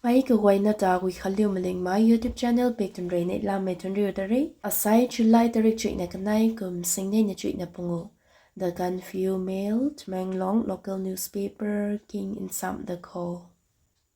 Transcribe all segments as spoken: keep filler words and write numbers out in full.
Pei kaguayna ta Guikhanliu Malingmei YouTube channel pek twn rui neihlamei twn riu ta re. Asai July tarik chuihna kanei kum singnei na chuihna pungu. The Gaanphiu Mail, Tamenglong local newspaper king nsam da kho.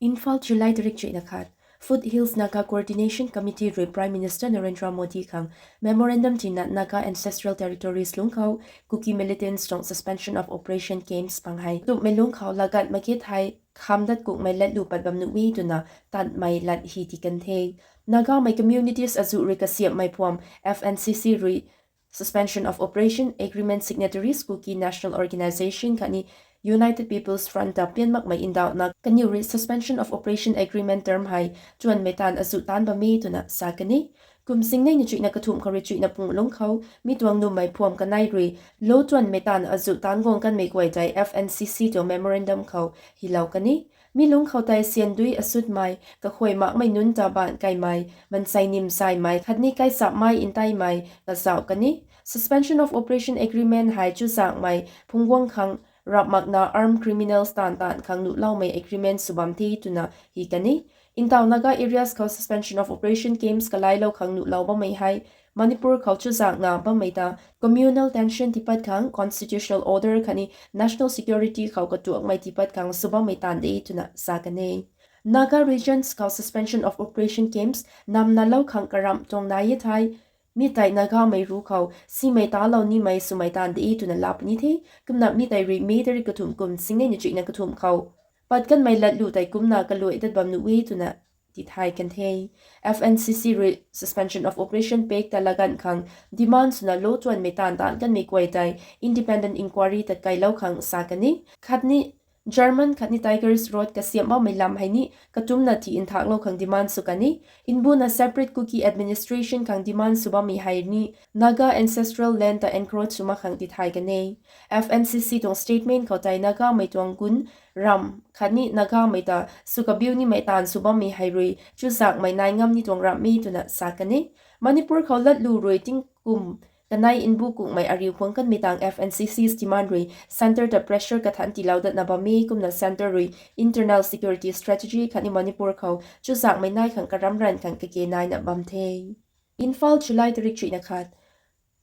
Imphal, July tarik chuihna khat. Foothills Naga Coordination Committee rui Prime Minister Narendra Modi khang memorandum tina Naga Ancestral Territories lungc khou Kuki militants tuang Suspension of Operation camps pang hei tumhmei lungc khou lagat mak ge thei kham dat kukmei latlu pat bam nuh e twna tanmei lat hi ti kan the. Nagamei communities azuh rui kasiamhmei phuam F N C C rui Suspension of Operation Agreement signatories Kuki National Organisation khatni United People's Front ta pian makmei ndauhna kaniw rui Suspension of Operation Agreement term hei chuanmei taanv azuh taanc bam e twna sa kan e. Kum singnei na chuihna kathumh khou rui chuihna pungu lungc khou mi tuang nummei phuam kanei rui lou chuanmei taanv azuh taanc guang kanmei guay tei F N C C tuang memorandum khou hilou kan e. Mi lungc khou tei siandui asutmei, kakhuay makmei nunc ta baanc kaimei, mansei nim saimei khatni kaisapmei nteimei kazauh kan e. Suspension of Operation Agreement hei chuzaenghmei phungc guang khang rap makna armed criminals taanv taanc khang nuhloumei agreement sw bam the twna hi kan e. Ntaw Naga areas khou Suspension of Operation camps kalailou khang nuhlou bammei hei Manipur khou chuzaenghna bammei ta communal tension tiipat khang, constitutional order khatni national security khou katuakmei tiipat khang sw bammei taanv de twna sa kan e. Naga regions khou Suspension of Operation camps namnalou khang karamh tuang nai e thei mi tei Nagamei ru khou simei talou nimei swmei taanv de twna laa puni the. Kumna mi tei rui May tarik kathumh kum singnei na chuihna kathumh khou pat kanmei latlu tei kumna kaluai dat bam nuh e twna tithay kan the. F N C C rui Suspension of Operation pact ta laganv khang demand swna lou chuanmei taanv taanc kanmei guay tei independent inquiry tatkailou khang sa kan e. Khatni German khatni Tigers Road kasiamh bammei lam hei ni katumna thi nthaklou khang demand sw kan e. Mbuna separate Kuki administration khang demand sw bammei hei ni Naga ancestral land ta encroach sw mak khang tithay kan e. F N C C tuang statement khou tei Nagamei tuang gun ramh khatni Nagamei ta sw kabiu nimei taanv sw bammei hei rui chuzaenghmei nai ngam ni tuang ramh e twna sa kan e. Manipur khou latlu rui tingkum kanei mbu kukmei ariu khuang kanmei tang F N C C's demand rui centre ta pressure kathanc tiilou datna bam e. Kumna centre rui internal security strategy khatni Manipur khou chuzaenghmei nai khang karamh ranv khang kake naina bam the. Imphal, July tarik chuihna khat.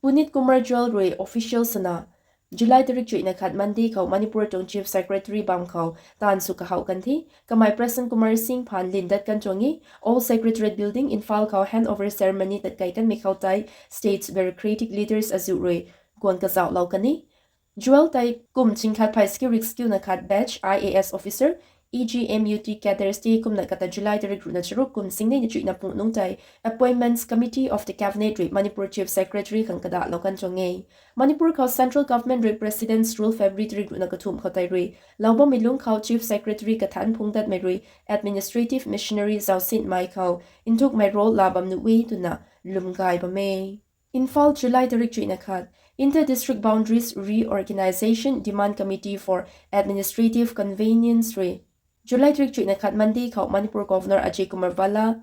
Puneet Kumar Goel rui official swna July tarik chuihna khat Monday khou Manipur tuang Chief Secretary bam khou taanv sw kahouh kan the. Kamei Prasanna Kumar Singh phaan lin dat kan tuang e. Old Secretariat Building, Imphal khou handover ceremony tatkei kanmei khou tei state's bureaucratic leaders azuh rui guang kazauhlou kan e. Goel tei kum chingkhat phay skiu rik skiuna khat batch I A S officer, E G M U T cadres te kumna kata July tarik ruhna charuk kum singnei na chuihna pungu nungc tei Appointments Committee of the Cabinet rui Manipur Chief Secretary khang kadahlou kan tuang e. Manipur khou Central Government rui President's Rule February tarik ruhna kathumh khou tei rui lou bammei lungc khou Chief Secretary kathanc phungc datmei rui administrative machinery zausinmei khou nthukmei role laa bam nuh e twna lwm gay bam e. Imphal, July tarik chuihna khat. Inter-district boundaries reorganisation demand Committee for Administrative Convenience rui July tarik chuihna khat Monday khou Manipur Governor Ajay Kumar Bhalla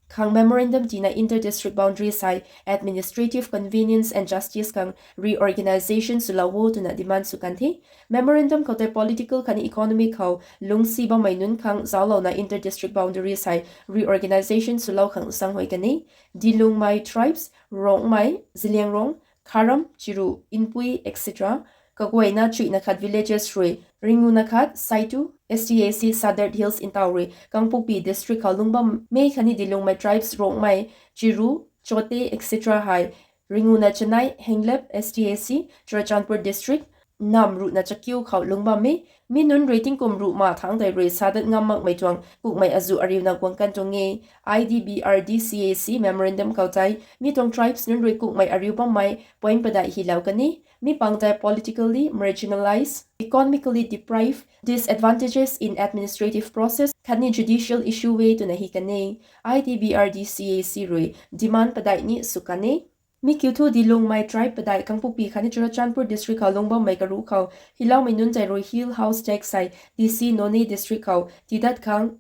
khang memorandum tina inter-district boundaries hei administrative convenience and justice khang reorganisation swlou o twna demand sw kan the. Memorandum khou tei political khatni economic khou lungcsi bammei nunc khang zauclouna inter-district boundaries hei reorganisation swlou khang zaenghuay kan e. Dilungmei tribes, Rongmei, Zeliangrong, Kharam, Chiru, Inpui, et cetera kaguayna chuihna khat villages rui, ringuna khat Saitu, S T A C Sadar Hills ntaw rui Kangpokpi district khou lungc bammei khatni Dilungmei tribes Rongmei, Chiru, Chote, et cetera hei ringuna chanei Henglep, S T A C Churachandpur district, nam ruhna chakiu khou lungc bam e. Mi nunc rui tingkum ruhna thangc tei rui sadat ngam makmei tuang kukmei azuh ariuna guang kan tuang e. I D B R D C A C memorandum khou tei mi tuang tribes nunc rui kukmei ariu bammei point padeih hilou kan e. Mi pang tei politically marginalized, economically deprived, disadvantages in administrative process khatni judicial issue e twna hi kan e. I D B R D C A C rui demand padeih ni sw kan e. Mi kiu thu Dilungmei tribe padeih Kangpokpi khatni Churachandpur district khou lungc bammei karuh khou hiloumei nunc tei rui Hill House Tax hei D C Noney district khou tiidat khang,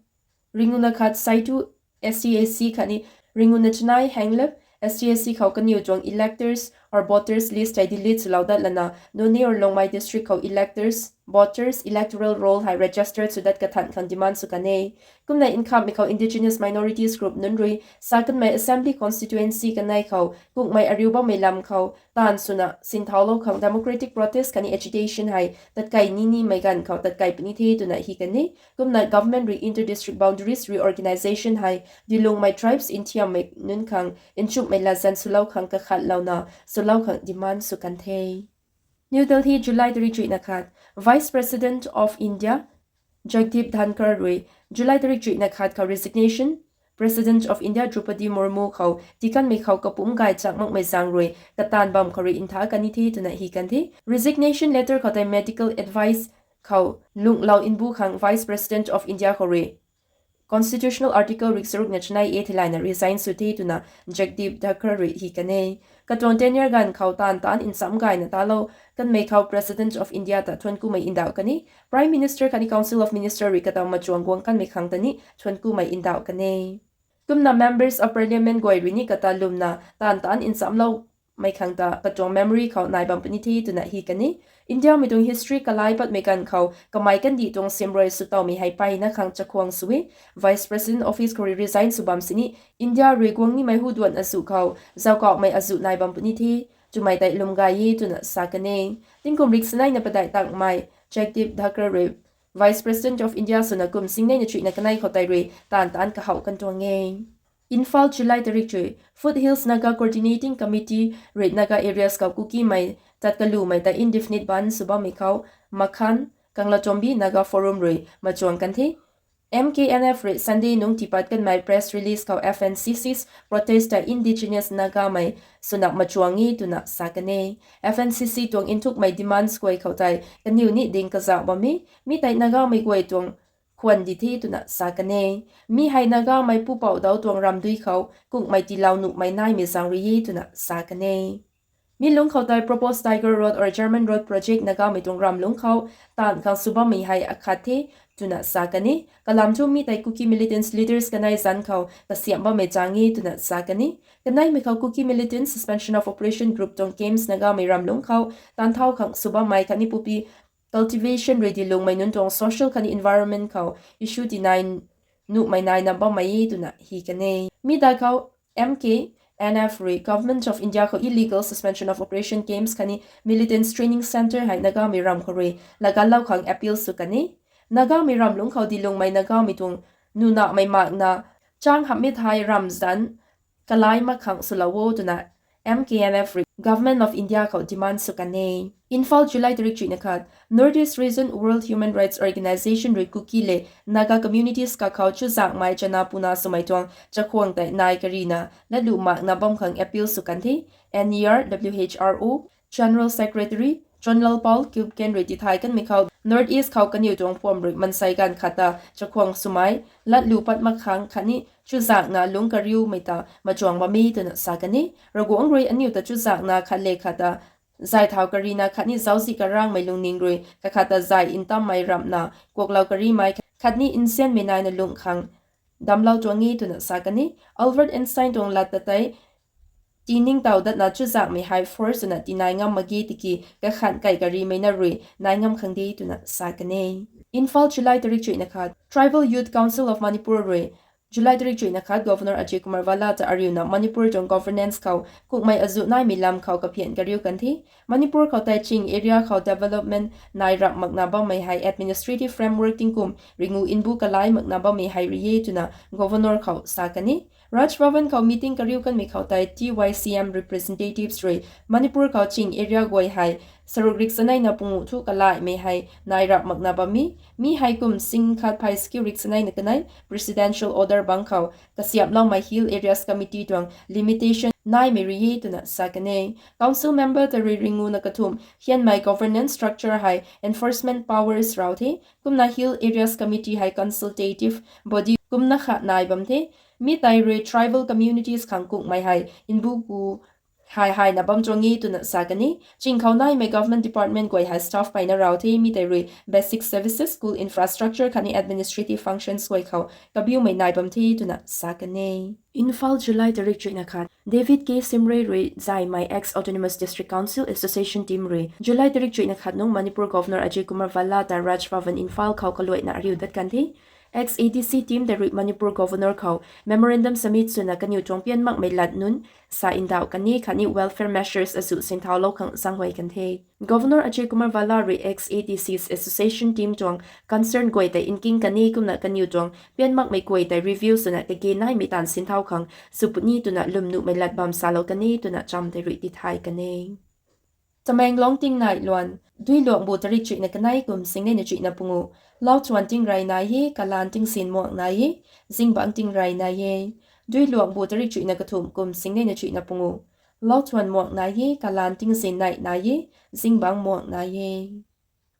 ringuna khat Saitu S T A C khatni ringuna chanei Henglep S T A C khou kaniw tuang electors or voters list hei delete swlou dat lana Noney or Longmai district khou electors, voters, electoral roll hei registered sw dat kathan khang demand sw kan e. Kumna nkhamhmei khou indigenous minorities group nunc rui sa kanmei assembly constituency kanei khou kukmei ariu bammei lam khou taanv swna sinthaulou khang democratic protest khatni agitation hei tatkai ninimei ganv khou tatkai puni the twna hi kan e. Kumna government rui inter-district boundaries reorganization hei dilungmei tribes nthiammei nunc khang nchumhmei latzan swlou khang kakhatlouna swlou khang demand sw kan the. New Delhi, July tarik chuihna khat. Vice President of India Jagdeep Dhankhar rui July tarik chuihna khat khou resignation President of India Droupadi Murmu khou tikanmei khou kapumc gay chak makmei zaeng rui kataanv bam khou rui ntha kan ni the twna hi kan the. Resignation letter khou tei medical advice khou lunghlou mbu khang Vice President of India khou rui Constitutional Article rik charuk na chanei e theilayna resign sw the twna Jagdeep Dhankhar rui hi kan e. Katuang tenure ganv khou taanv taanc ncham gayna talou kanmei khou President of India ta thuanckumei ndauh kan e. Prime Minister khatni Council of Minister rui kataw machuang guang kanmei khang ta ni thuanckumei ndauh kan e. Kumna Members of Parliament guay rui ni kata lwmna taanv taanc nchamloumei khang ta katuang memory khou nai bam puni the twna hi kan e. Indiamei tuang history kalai patmei ganv khou kamei kandih tuang simrui swtowmei hei mpeyna khang chakhwang sw e. Vice President office khou rui resign sw bam sini India rui guang nimei huduan azuh khou zaukauhmei azuh nai bam puni the twmei tei lwm gay e twna sa kan e. Tingkum rik saneina padeih tangmei Jagdeep Dhankhar rui Vice President of India swna kum singneina chuihna kanei khou tei rui taanv taanc kahaw kan tuang e. Imphal, July tarik chuih. Foothills Naga Coordinating Committee rui Naga areas khou Kukimei tat kalumei ta indefinite ban sw bammei khou Makhan, Kanglatchombi Naga Forum rui machuang kan the. M K N F rui Sunday nungc tiipat kanmei press release khou F N C C's protest ta indigenous Nagamei swna machuang e twna sa kan e. F N C C tuang nthukmei demands guay khou tei kaniw ni ding kazauh bam e. Mi tei Nagamei guay tuang khwan di the twna sa kan e. Mi hei Nagamei pupouc dau tuang ramdui khou kukmei tiilou nuhmei naimei zaeng rui e twna sa kan e. Mi lungc khou tei proposed Tiger Road or German Road project Nagamei tuang ramlungc khou taanv khang sw bammei hei akhat the twna sa kan e. Kalam thu mi tei Kuki militants leaders kanei zanc khou kasiamh bammei zaeng e twna sa kan e. Kaneimei khou Kuki militants Suspension of Operation group tuang camps Nagamei ramlungc khou taanv thau khang sw bammei khatni pupi cultivation rui dilungmei nunc tuang social khatni environment khou issue tinai nuhmei naina bammei e twna hi kan e. Mi dai khou M K N F rui Government of India khou illegal suspension of operation camps khatni militants training centre hei Nagamei ram khou rui lagatlou khang appeal sw kan e. Nagamei ramlungc khou dilungmei Nagamei tuang nunahmei makna chang hamhmei thei ramzanc kalai mak khang swlou o twna M K N F rui Government of India khou demand sw kan e. Imphal, July tarik chuihna khat. North East Region World Human Rights Organization rui Kuki le Naga communities kakhou chuzaenghmei chana puna swmei tuang chakhwang tei nai karina latlu makna bam khang appeal sw kan the. N E R W H R O General Secretary Chonlalpal Kipgen rui tithay kanmei khou North East khou kaniw tuang phuam rui mansei ganv khat ta chakhwang swmei latlu pat mak khang khatni chuzaenghna lungc kariumei ta machuang bam e twna sa kan e. Ravguangc rui aniw ta chuzaenghna khat le khat ta zay thau karina khatni zauczih karangmei lungning rui kakhat ta zay ntammei ramhna kuaklou karimei khatni nzianmei naina lungc khang damclou tuang e twna sa kan e. Albert Einstein tuang lat ta tei tiningtow datna chuzaenghmei hei force swna tinai ngam mak ge tiki kakhan kai karimei na rui nai ngam khang de twna sa kan e. Imphal, July tarik chuihna khat. Tribal Youth Council of Manipur rui July tarik chuihna khat Governor Ajay Kumar Bhalla ta ariuna Manipur tuang governance khou kukmei azuh naimei lam khou kaphian kariu kan the. Manipur khou tei ching area khou development nai rap makna bammei hei administrative framework tingkum ringu mbu kalai makna bammei hei rui e twna Governor khou sa kan e. Raj Bhavan khou meeting kariu kanmei khou tei T Y C M representatives rui Manipur khou ching area guay hei saruk rik saneina pungu thu kalaimei hei nai rap makna bam e. Mi hei kum sing khat phey skill rik saneina kanei Presidential Order bang khou kasiamhloumei Hill Areas Committee tuang limitation naimei rui e twna sa kan e. Council member ta rui ringuna kathumh hianmei governance structure hei enforcement powers rau the. Kumna Hill Areas Committee hei consultative body kumna kha nai bam the. Mi tei rui tribal communities khang kukmei hei mbu ku Hei hei na bam tuang e twna sa kan e. Ching khou naimei government department guay hei staff peyna raw the, mi tei rui basic services, school infrastructure khatni administrative functions guay khou kabiumei nai bam the twna sa kan e. Imphal, July tarik chuihna khat. David K Simray rui zaymei ex Autonomous District Council Association team rui July tarik chuihna khat nung Manipur Governor Ajay Kumar Bhalla ta Raj Bhavan Imphal khou kaluaina ariu dat kan the. Ex A D C team tei rui Manipur Governor khou memorandum submit swna kaniw tuang pian makmei lat nunc sa ndauh kan e khatni welfare measures azuh sinthau lou khang zaenghuay kan the. Governor Ajay Kumar Bhalla rui ex A D Cs Association team tuang concern guay tei nking kan e kumna kaniw tuang pian makmei guay tei review swna kage naimei taanv sinthau khang sw puni twna lwmnuhmei lat bam salou kan e twna cham tei rui tithay kan e. Tamenglong tingnai luan. Duiluangbu tarik chuihna kanei kum singneina chuihna pungu. Lauthuan tingrey nai e, kalaan tingzin muang nai e, zingbangc tingrey nai e. Duiluangbu tarik chuihna kathumh kum singneina chuihna pungu. Lauthuan muang nai e, kalaan tingzin nei nai e, zingbangc muang nai e.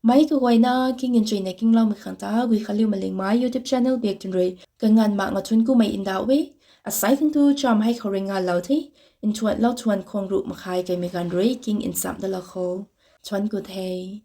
Meic kaguayna king nchuina kingloumei khang ta Guikhanliu Malingmei YouTube channel bak tun rui kanganv mak nga thuanc kumei ndauh e. Asei khang tu cham hei khou rui ngalou the. Nthuan lauthuan khwang ruh makhai kaimei ganv rui king nchamh dalou kho. Thuanc ku the.